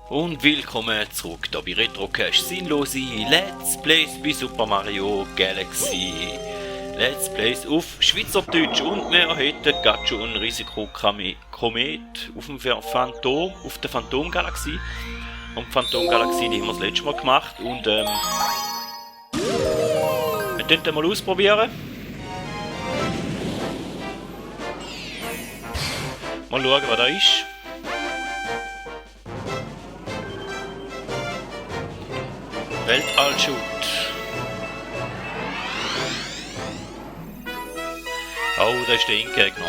Und willkommen zurück hier bei Retrocache Sinnlose Let's Plays bei Super Mario Galaxy. Let's Plays auf Schweizerdeutsch und wir hätten gerade schon ein Risikokomet auf dem Phantom, auf der Phantom-Galaxie. Und die Phantom-Galaxie, die haben wir das letzte Mal gemacht und wir können mal ausprobieren. Mal schauen, was da ist. Weltallschut. Oh, da ist der Endgegner.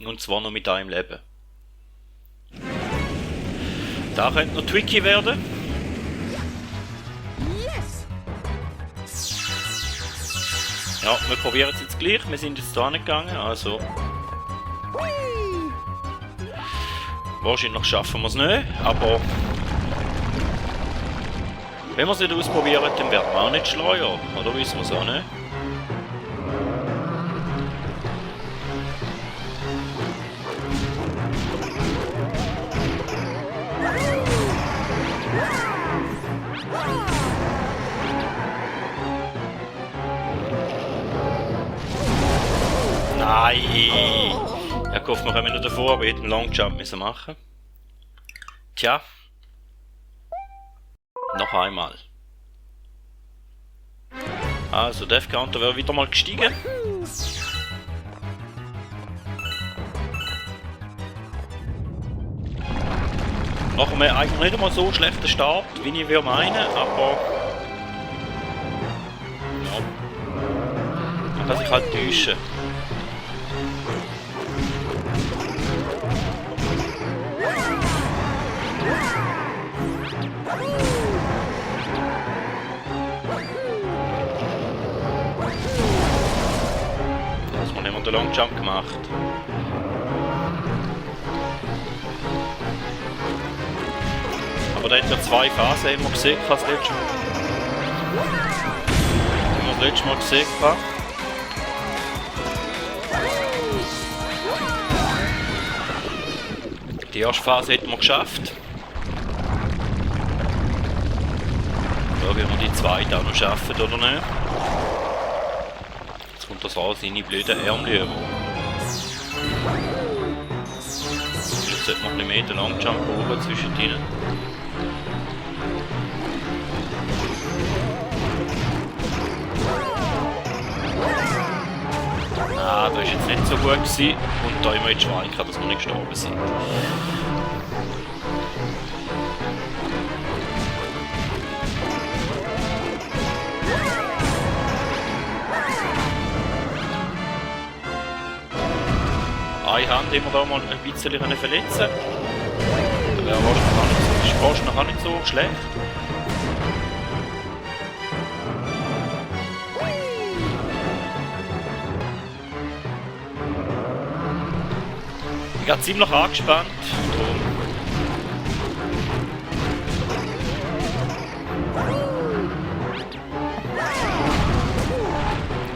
Und zwar noch mit einem Leben. Da könnte noch tricky werden. Ja, wir probieren es jetzt gleich. Wir sind jetzt da nicht gegangen, also. Wahrscheinlich schaffen wir es nicht, aber wenn wir es nicht ausprobieren, dann werden wir auch nicht schlauer. Oder wissen wir es auch nicht? Nein! Ich hoffe, wir kommen nicht davor, aber ich hätte einen Longjump müssen machen. Tja. Noch einmal. Also, Death Counter wäre wieder mal gestiegen. Machen wir eigentlich nicht einmal so einen schlechten Start, wie ich würde meinen, aber ja. Man kann sich halt täuschen. Erstmal haben wir den Long Jump gemacht. Aber da hat ja zwei Phasen, haben wir gesehen, das letzte Mal. Haben wir das letzte Mal gesehen. Die erste Phase hätten wir geschafft. Schauen, ob wir die zweite auch noch schaffen oder nicht. Jetzt kommt das all seine blöden Ärmel über. Jetzt sollte man ein bisschen mehr den Longjump oben zwischen ihnen. Ah, das war jetzt nicht so gut gewesen. Und da immer jetzt Schwein kann, dass wir nicht gestorben sind. Eine Hand immer da mal ein bisschen verletzen. Das wäre wahrscheinlich auch nicht so schlecht. Ich bin ziemlich angespannt.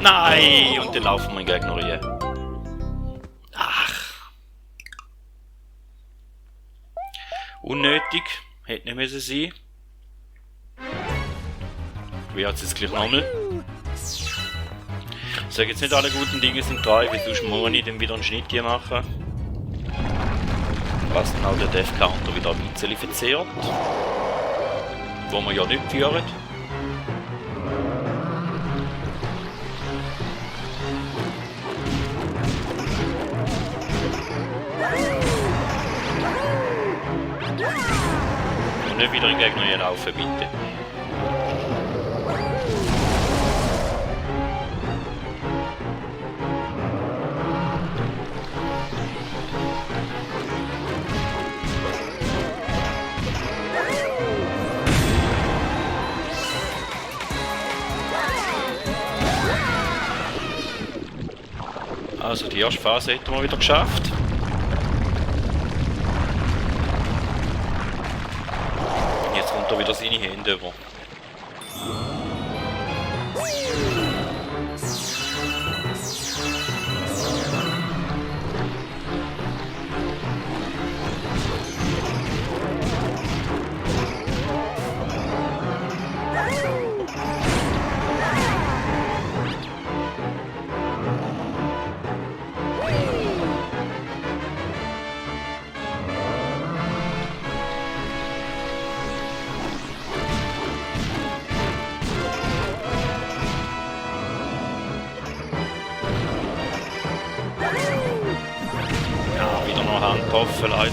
Nein! Und dann laufen wir ignorieren. Ach. Unnötig. Hätte nicht müssen sein. Wie hat es jetzt gleich nochmal? Ich sage jetzt nicht, alle guten Dinge sind drei, weil sonst muss ich dann wieder einen Schnitt hier machen. Was dann auch der Death Counter wieder ein bisschen verzehrt. Wo wir ja nicht führen. Und nicht wieder in den Gegner laufen, bitte. Also die erste Phase hätten wir wieder geschafft. Jetzt kommt er wieder seine Hände über. noch Hand getroffen, leider.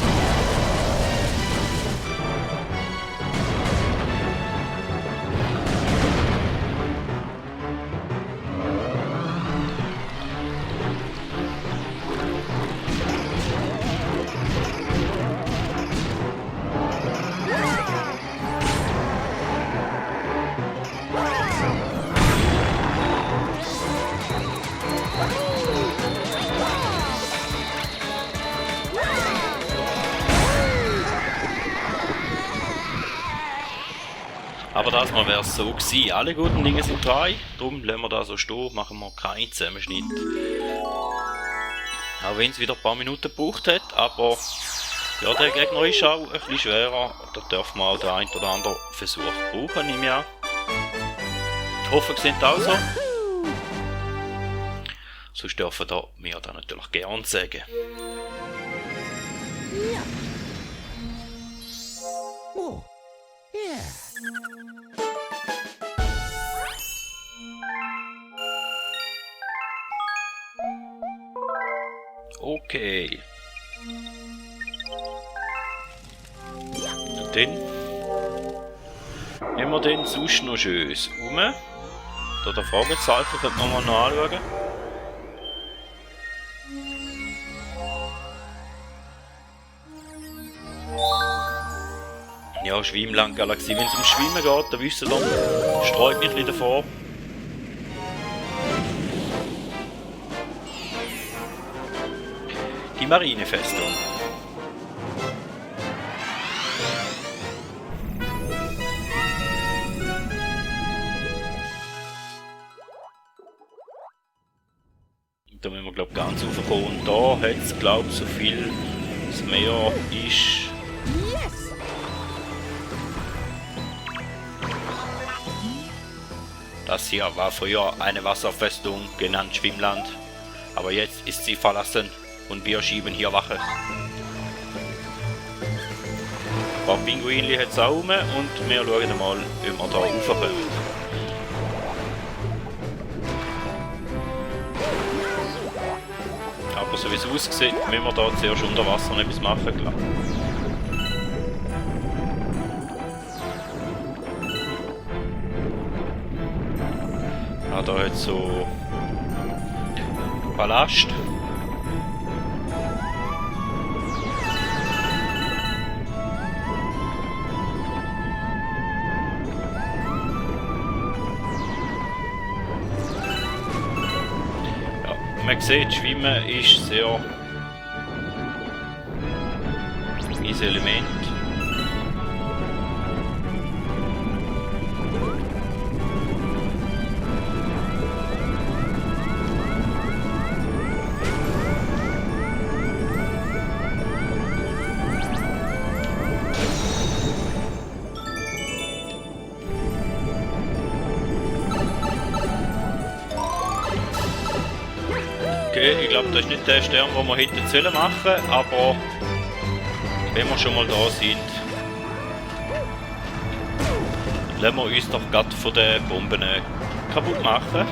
Aber das mal wäre es so gewesen. Alle guten Dinge sind drei. Darum lassen wir da so stehen, machen wir keinen Zusammenschnitt. Auch wenn es wieder ein paar Minuten gebraucht hat, aber ja, der Gegner ist auch ein bisschen schwerer. Da dürfen wir auch den einen oder anderen Versuch brauchen, nehme ich an. Ich hoffe, ihr seht auch so. Sonst dürfen wir da natürlich gerne sagen. Ja. Oh. Yeah. Okay. Und dann haben wir den sonst noch schönes rum. Da der Fragezeichen könnte man mal noch anschauen. Ja, Schwimmland-Galaxie. Wenn es um Schwimmen geht, dann wisst ihr doch, streut mich ein bisschen davor. Die Marinefestung. Da müssen wir, glaube ich, ganz raufkommen. Und da hat es, glaube ich, so viel das Meer ist. Das hier war früher eine Wasserfestung, genannt Schwimmland. Aber jetzt ist sie verlassen und wir schieben hier Wache. Ein paar Pinguinli hat es auch rum und wir schauen mal, ob wir da raufkommen. Aber so wie es aussieht, müssen wir da zuerst unter Wasser etwas machen, klar. Ah, da hat es so Ballast. Man sieht, Schwimmen ist sehr mein Element. Okay, ich glaube, das ist nicht der Stern, den wir hätten sollen machen, aber wenn wir schon mal da sind, lassen wir uns doch gerade von den Bomben kaputt machen.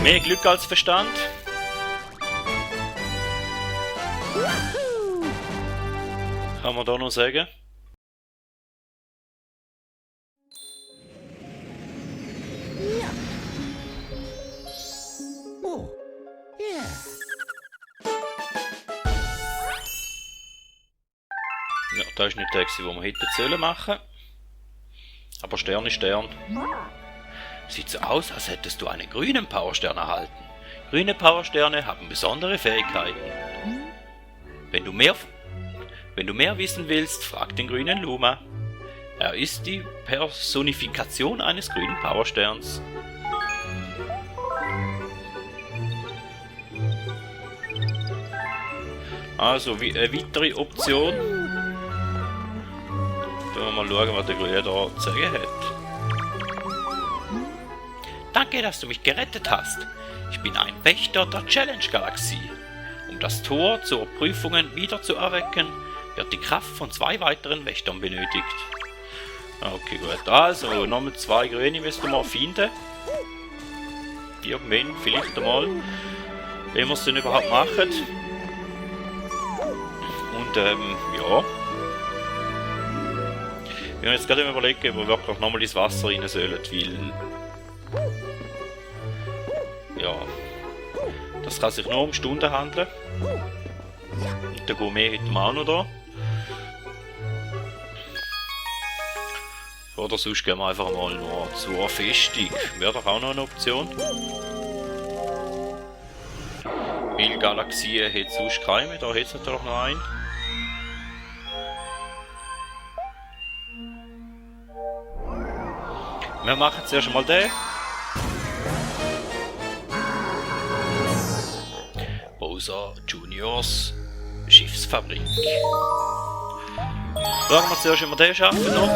Mehr Glück als Verstand. Kann man da noch sagen? Ja. Oh. Yeah. Ja, das ist nicht der, den wir hätten sollen machen. Aber Stern ist Stern. Sieht so aus, als hättest du einen grünen Powerstern erhalten. Grüne Powersterne haben besondere Fähigkeiten. Wenn du mehr wissen willst, frag den grünen Luma. Er ist die Personifikation eines grünen Powersterns. Also, wie eine weitere Option. Da wollen wir mal schauen, was der Grüne da zu sagen hat. Danke, dass du mich gerettet hast. Ich bin ein Wächter der Challenge-Galaxie. Um das Tor zur Prüfungen wieder zu erwecken, wird die Kraft von 2 weiteren Wächtern benötigt. Okay, gut. Also, nochmal 2 Grüne müssen wir finden. Irgendwann, vielleicht einmal. Wenn wir es denn überhaupt machen. Und, ja. Ich will jetzt gerade überlegen, ob wir wirklich nochmal ins Wasser rein sollen, weil... Ja. Das kann sich nur um Stunden handeln. Und der Gourmet hätten wir auch noch da. Oder sonst gehen wir einfach mal nur zur Festung. Wäre doch auch noch eine Option. Weil Galaxien hat sonst keine, da hat es natürlich noch einen. Wir machen zuerst mal den. Bowser Juniors Schiffsfabrik. Schauen wir zuerst, wie wir den schaffen noch.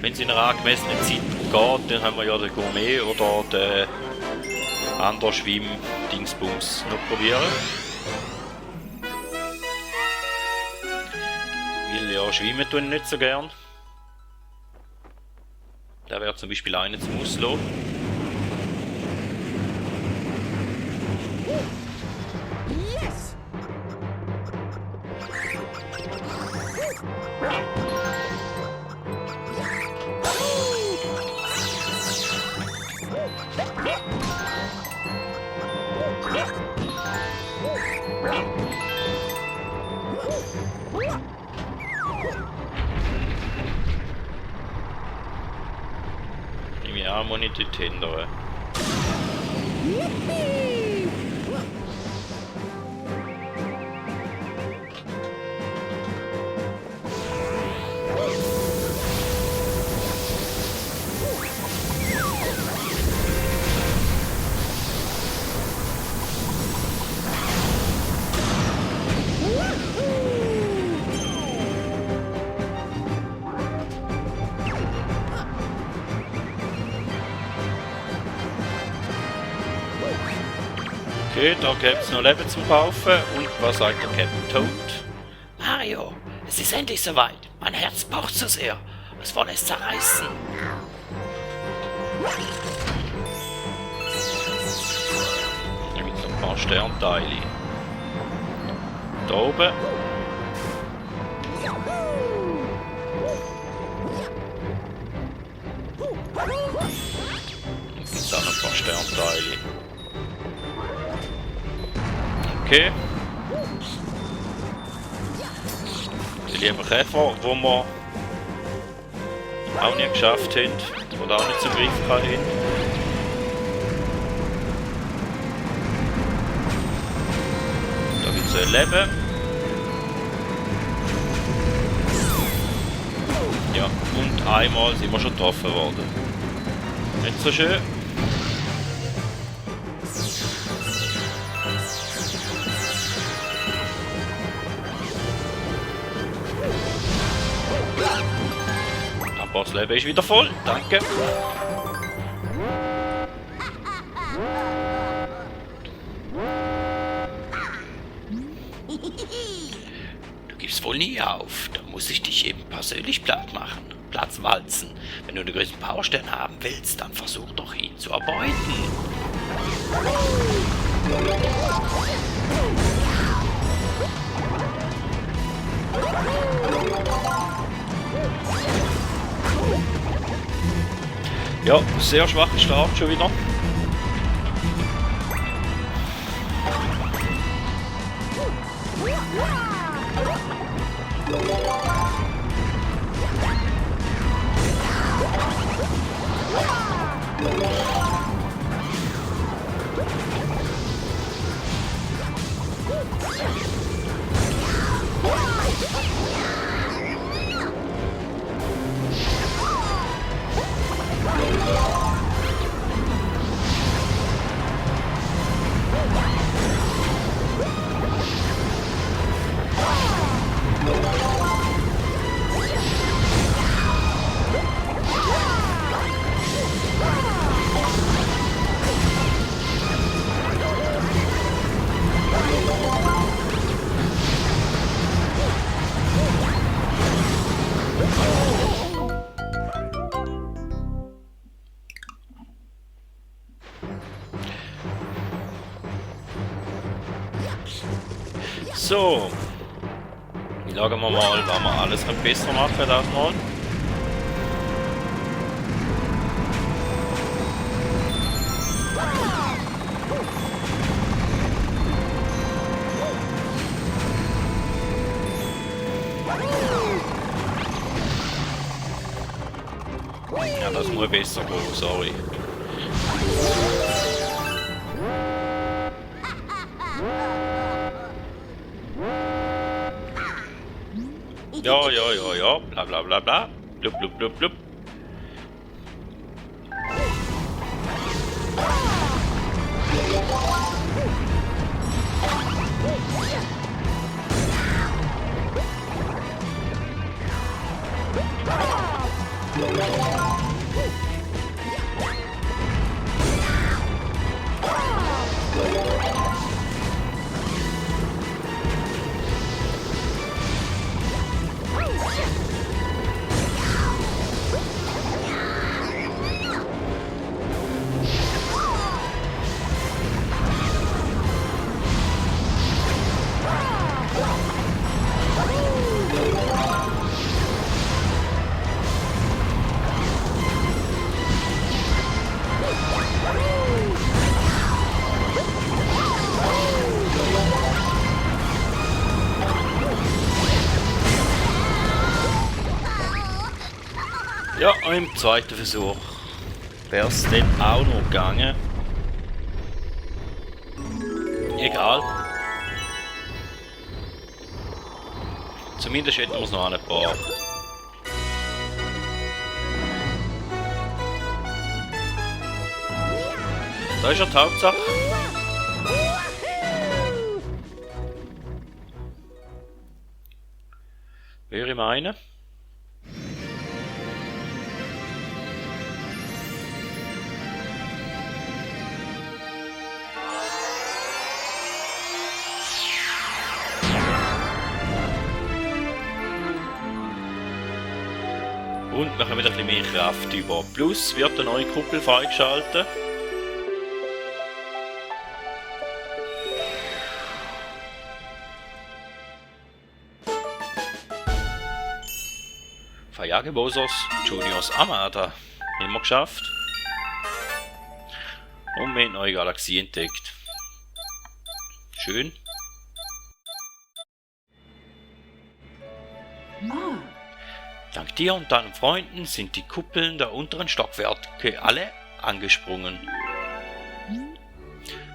Wenn es in einer angemessenen Zeit geht, dann haben wir ja den Gourmet oder den anderen Schwimm-Dingsbums noch probieren. Weil ja, schwimmen tun nicht so gern. Der wäre zum Beispiel einer zum Auslassen. Yes! Ja, muss ich dort hindern. Okay, da gibt es noch Leben zum Kaufen. Und was sagt der Captain Toad? Mario, es ist endlich soweit. Mein Herz pocht so sehr. Es wolle es zerreißen. Da gibt es noch ein paar Sternteile. Da oben. Und gibt es auch noch ein paar Sternteile. Okay. Die lieben Käfer, die wir auch nicht geschafft haben oder auch nicht zum Griff hatten. Da gibt es ein Leben. Ja, und einmal sind wir schon getroffen worden. Nicht so schön. Das Leben ist wieder voll, danke. Du gibst wohl nie auf. Da muss ich dich eben persönlich platt machen. Platz walzen. Wenn du den größten Powerstern haben willst, dann versuch doch ihn zu erbeuten. Ja, sehr schwacher Start schon wieder. So. Schauen wir mal, was wir alles besser machen das mal. Ja, das muss besser gehen, sorry. Ja, bla bla bla bla. Blub, blub, blub, blub. Ja, im zweiten Versuch wäre es dann auch noch gegangen. Egal. Zumindest hätten wir es noch an ein paar. Da ist ja die Hauptsache. Würde ich meinen. Und wir haben wieder ein bisschen mehr Kraft über. Plus wird eine neue Kuppel freigeschaltet. Fayage-Bosos Juniors Armada. Haben wir geschafft. Und wir haben eine neue Galaxie entdeckt. Schön. Dank dir und deinen Freunden sind die Kuppeln der unteren Stockwerke alle angesprungen.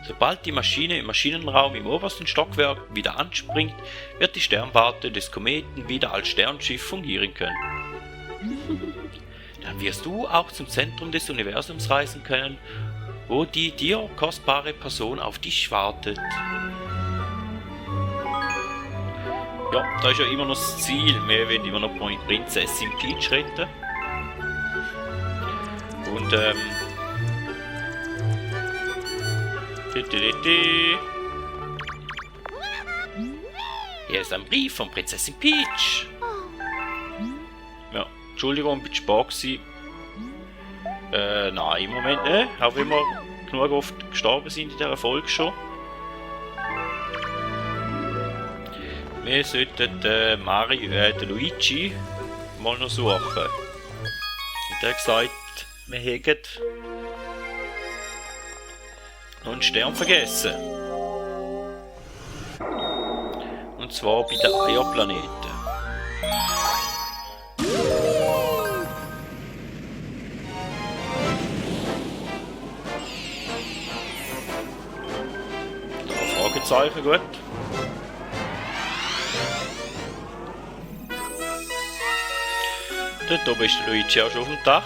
Sobald die Maschine im Maschinenraum im obersten Stockwerk wieder anspringt, wird die Sternwarte des Kometen wieder als Sternschiff fungieren können. Dann wirst du auch zum Zentrum des Universums reisen können, wo die dir kostbare Person auf dich wartet. Ja, da ist ja immer noch das Ziel. Wir wollen immer noch Prinzessin Peach retten. Und hier ist ein Brief von Prinzessin Peach. Ja, Entschuldigung, bin spät gewesen. Nein, im Moment nicht. Auch wenn wir genug oft gestorben sind in dieser Folge schon. Wir sollten den Luigi mal noch suchen. Und er hat gesagt, wir hätten noch einen Stern vergessen. Und zwar bei den Eierplaneten. Da Fragezeichen, gut. Dort oben ist der Luigi auch schon auf dem Dach.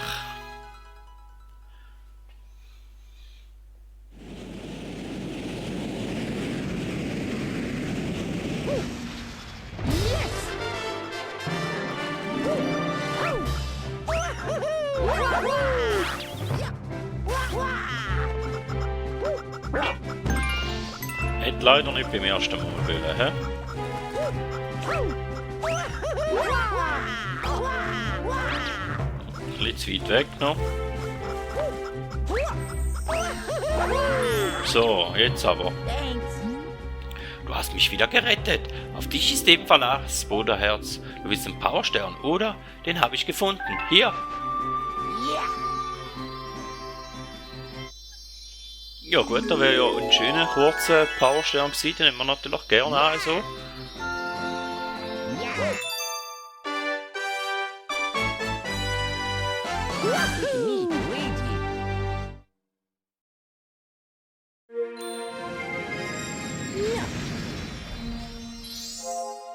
Hätte leider nicht beim ersten Mal wollen, hä? Ein bisschen zu weit weg noch. So, jetzt aber. du hast mich wieder gerettet. Auf dich ist eben Verlass, Bruderherz. Du willst den Powerstern, oder? Den habe ich gefunden. Hier. Ja gut, da wäre ja ein schöner, kurzer Powerstern gewesen. Den hätten wir natürlich gerne auch so.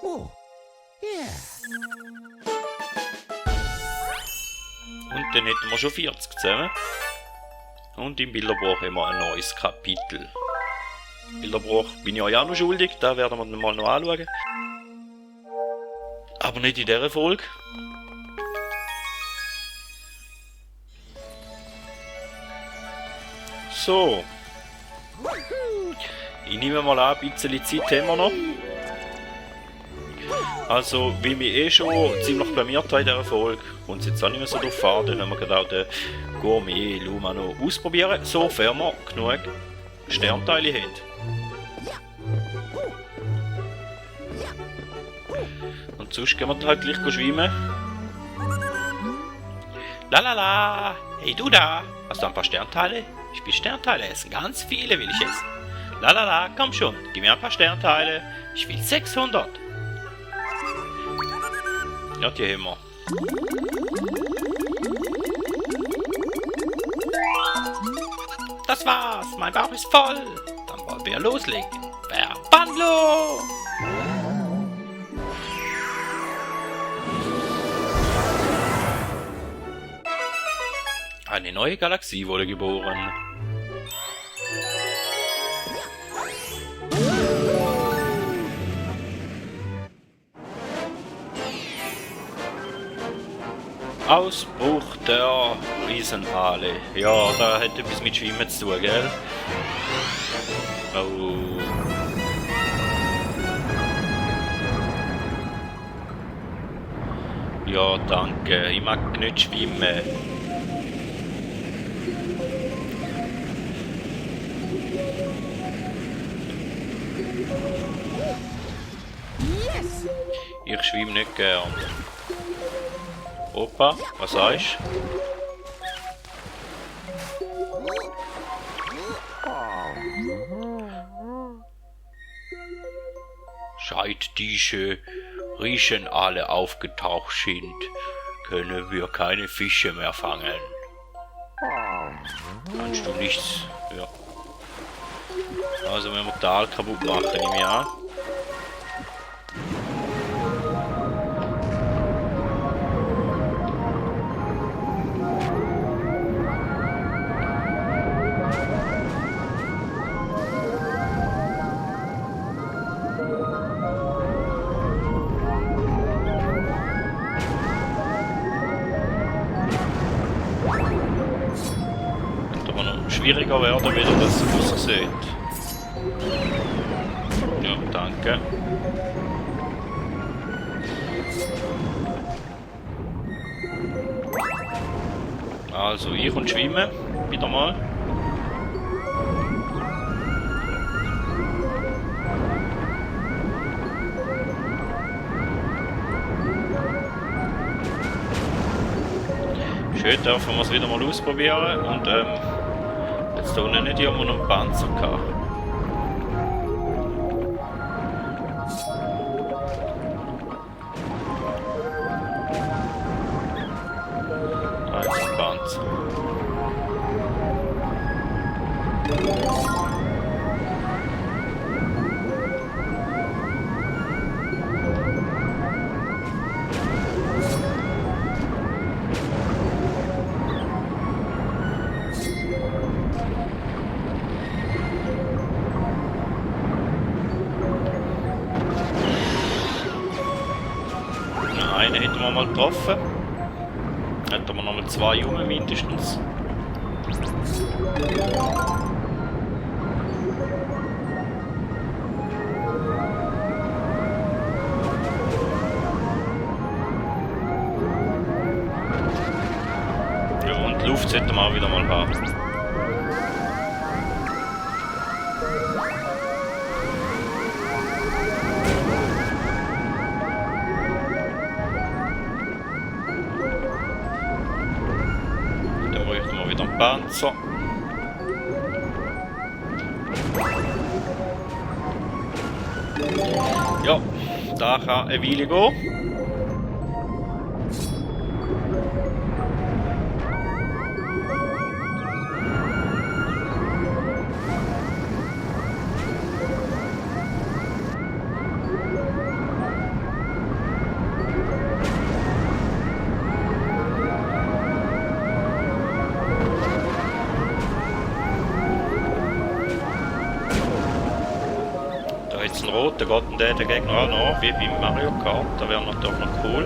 Oh, yeah. Und dann hätten wir schon 40 zusammen. Und im Bilderbruch haben wir ein neues Kapitel. Bilderbruch bin ich euch auch noch schuldig, da werden wir dann mal noch anschauen. Aber nicht in dieser Folge. So. Ich nehme mal an, ein bisschen Zeit haben wir noch. Also, wie mich eh schon ziemlich blamiert habe in dieser Folge, kommt es jetzt auch nicht mehr so drauf an, dann haben wir gerade auch den Gourmet Luma noch ausprobieren, sofern wir genug Sternteile haben. Und sonst gehen wir halt gleich schwimmen. Lalala! Hey du da! Hast du ein paar Sternteile? Ich will Sternteile essen, ganz viele will ich essen. Lalala, komm schon, gib mir ein paar Sternteile. Ich will 600. Ja, die haben wir. Das war's, mein Bauch ist voll. Dann wollen wir loslegen. Verbandlung! Eine neue Galaxie wurde geboren. Ausbruch der Riesenhalle. Ja, da hätte etwas mit Schwimmen zu tun, gell? Oh. Ja, danke. Ich mag nicht schwimmen. Yes! Ich schwimme nicht gern. Opa, was sagst du? Seit diese Riechen alle aufgetaucht sind, können wir keine Fische mehr fangen. Kannst du nichts? Ja. Also wenn wir Tal kaputt machen, nehme ich an. Schwieriger werden, wenn ihr das Wasser seht. Ja, danke. Also, ich und schwimmen. Wieder mal. Schön, dürfen wir es wieder mal ausprobieren. Und jetzt da unten nicht, hier haben wir noch einen Panzer gehabt. Da ist ein Panzer. Einen hätten wir mal getroffen. Hätten wir noch mal 2 Junge mindestens. Ja, und Luft sollten wir auch wieder mal haben. Panzer. Ja, da kann eine Weile gehen. Jetzt ein Rot, da geht der Gegner auch nach, wie beim Mario Kart, da wäre natürlich noch cool.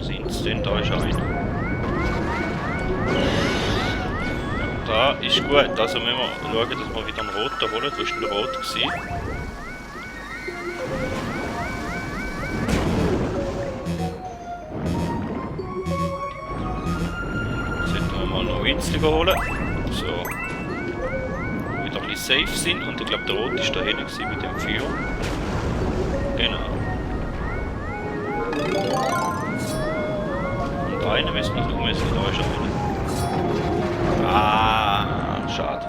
Sind sie denn? Da ist einer. Da ist gut, also müssen wir schauen, dass wir wieder einen Roten holen. Wo ist denn der Rot gewesen? Holen. So. Wieder ein bisschen safe sind. Und ich glaube, der Rot ist da hinten mit dem Feuer. Genau. Und einer müssen wir noch müssen. Da ist einer. Ah, schade.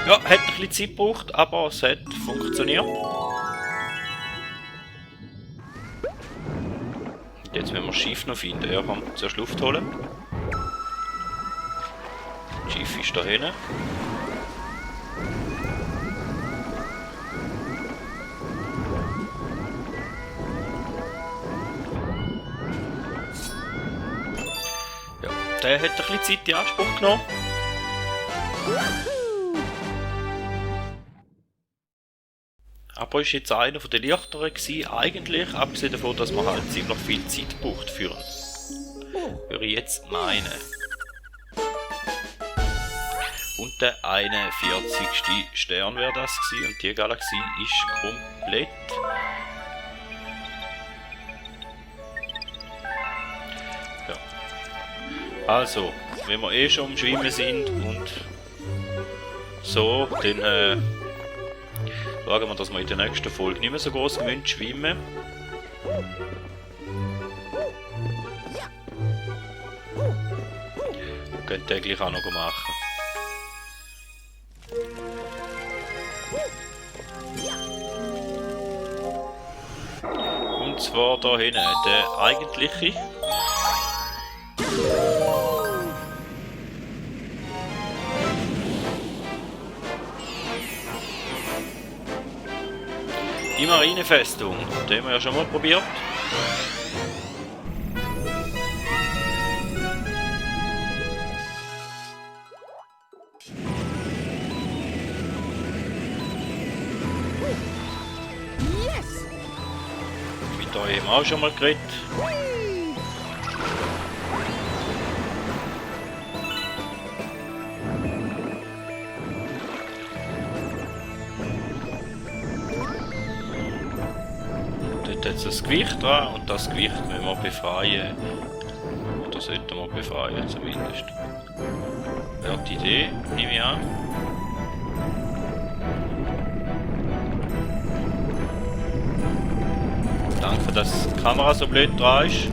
Ja, hat ein bisschen Zeit gebraucht, aber es hat funktioniert. Jetzt müssen wir das Schiff noch finden. Ja, komm, zuerst Luft holen. Das Schiff ist da hinten. Ja, der hat ein bisschen Zeit in Anspruch genommen. Aber ist jetzt einer von den leichteren gewesen, eigentlich, abgesehen davon, dass man halt ziemlich viel Zeit braucht für ihn. Würde ich jetzt meinen. Und der 41. Stern wäre das gewesen, und die Galaxie ist komplett. Ja. Also, wenn wir eh schon am Schwimmen sind und so, dann schauen wir, dass wir in der nächsten Folge nicht mehr so groß schwimmen. Könnt ihr gleich auch noch machen. Und zwar da hinten, der eigentliche. Die Marinefestung, die haben wir ja schon mal probiert. Yes! Mit euch haben wir auch schon mal geredet. Jetzt das Gewicht dran und das Gewicht müssen wir befreien. Oder sollten wir befreien zumindest. Wäre die Idee, nehme ich an. Danke, dass die Kamera so blöd dran ist.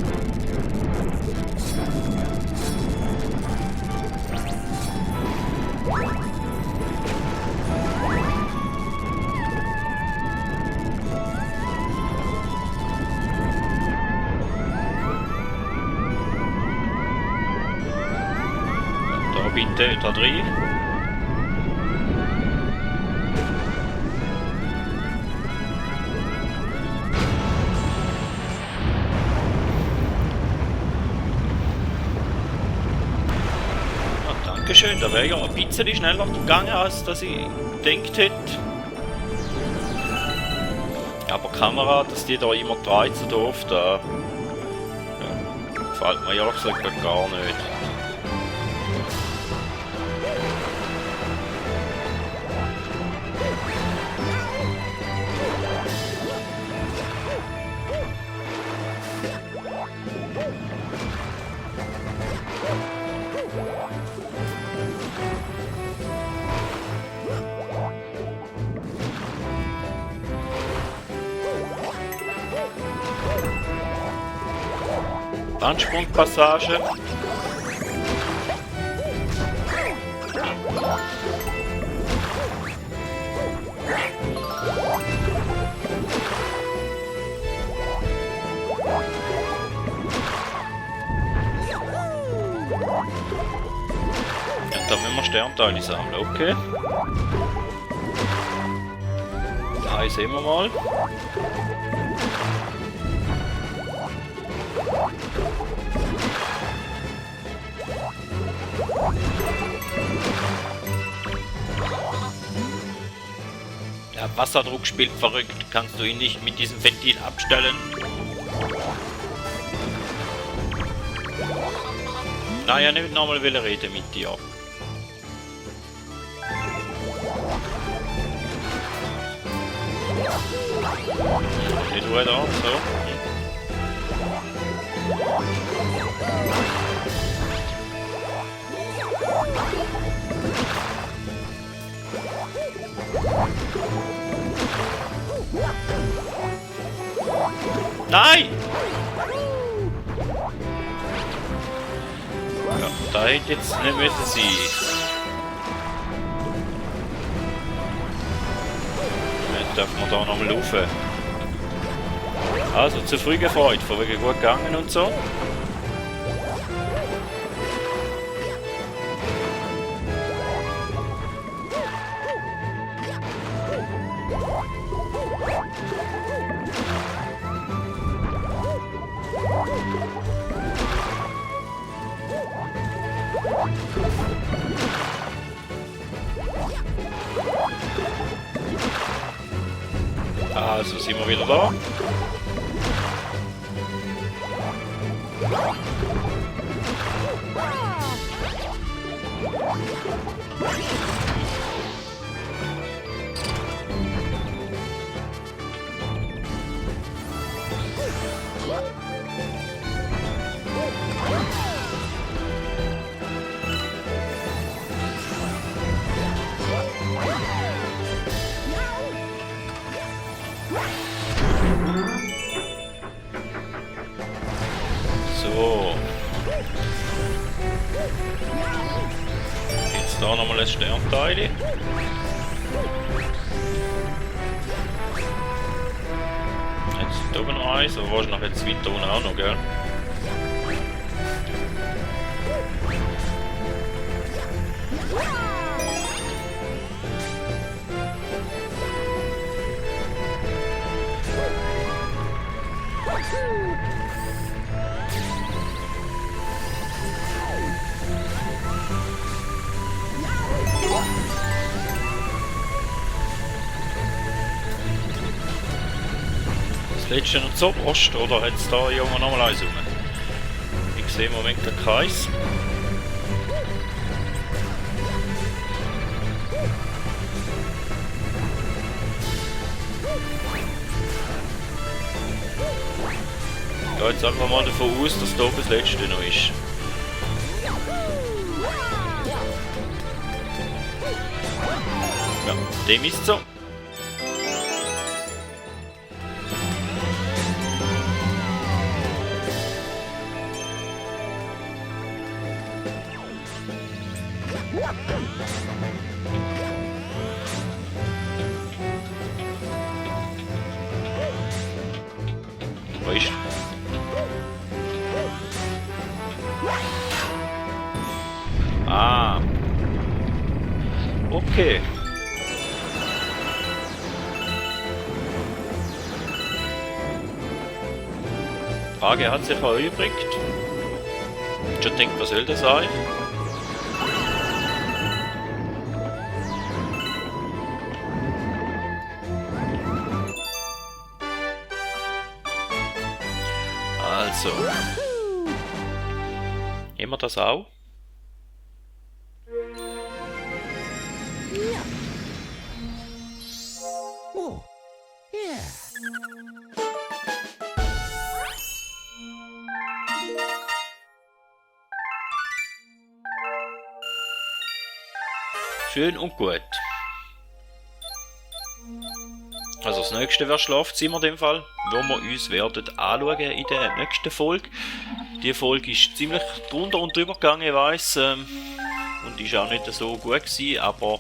Bitte da drin. Ja, Dankeschön, da wäre ja ein bisschen schneller gegangen, als dass ich gedacht hätte. Aber die Kamera, dass die da immer dreht so doof, da Gefällt mir ehrlich gesagt grad gar nicht. Ansprungpassage. Ja, da müssen wir Sternteile sammeln, okay. Da sehen wir mal. Der Wasserdruck spielt verrückt. Kannst du ihn nicht mit diesem Ventil abstellen? Naja, nicht nochmal will reden mit dir. Nicht Ruhe da, so. Nein! Ja, da hätte jetzt nicht müssen sein. Jetzt dürfen wir da nochmal laufen. Also, zu früh gefreut, von wegen gut gegangen und so. Also sind wir wieder da. So. Jetzt da nochmal ein Sternteil. Jetzt oben noch eins, aber wahrscheinlich jetzt weiter unten auch noch, gell? Das letzte noch zu Ost, oder hat es da irgendwo nochmal eins rum? Ich sehe im Moment keins. Ich gehe jetzt einfach mal davon aus, dass da oben das letzte noch ist. Ja, dem ist so. Wo ist? Ah. Okay. Frage hat sich erübrigt. Schon denkt, was soll das sein? Also. wir das auch. Yeah. Oh. Yeah. Schön und gut. Also das nächste wäre Schlafzimmer in dem Fall, wo wir uns werden anschauen in der nächsten Folge. Die Folge ist ziemlich drunter und drüber gegangen, ich weiss, und ist auch nicht so gut gewesen, aber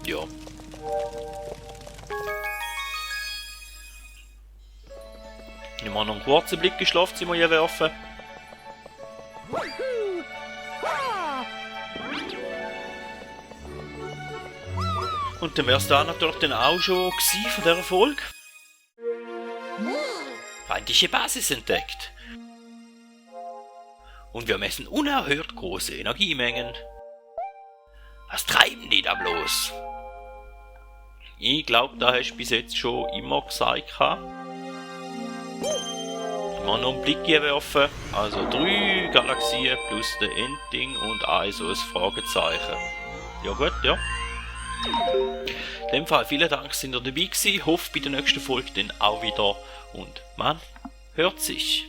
ja. Ich muss noch einen kurzen Blick ins Schlafzimmer hier werfen. Woohoo! Ah! Und dann wäre es da natürlich dann auch schon gewesen von dieser Folge. Feindliche Basis entdeckt. Und wir messen unerhört große Energiemengen. Was treiben die da bloß? Ich glaube, da hast du bis jetzt schon immer gesagt. Ich muss noch einen Blick hier werfen. Also 3 Galaxien plus der Endding und ein so ein Fragezeichen. Ja gut, ja. In dem Fall vielen Dank, dass ihr dabei gewesen. Hoffe bei der nächsten Folge dann auch wieder. Und man hört sich.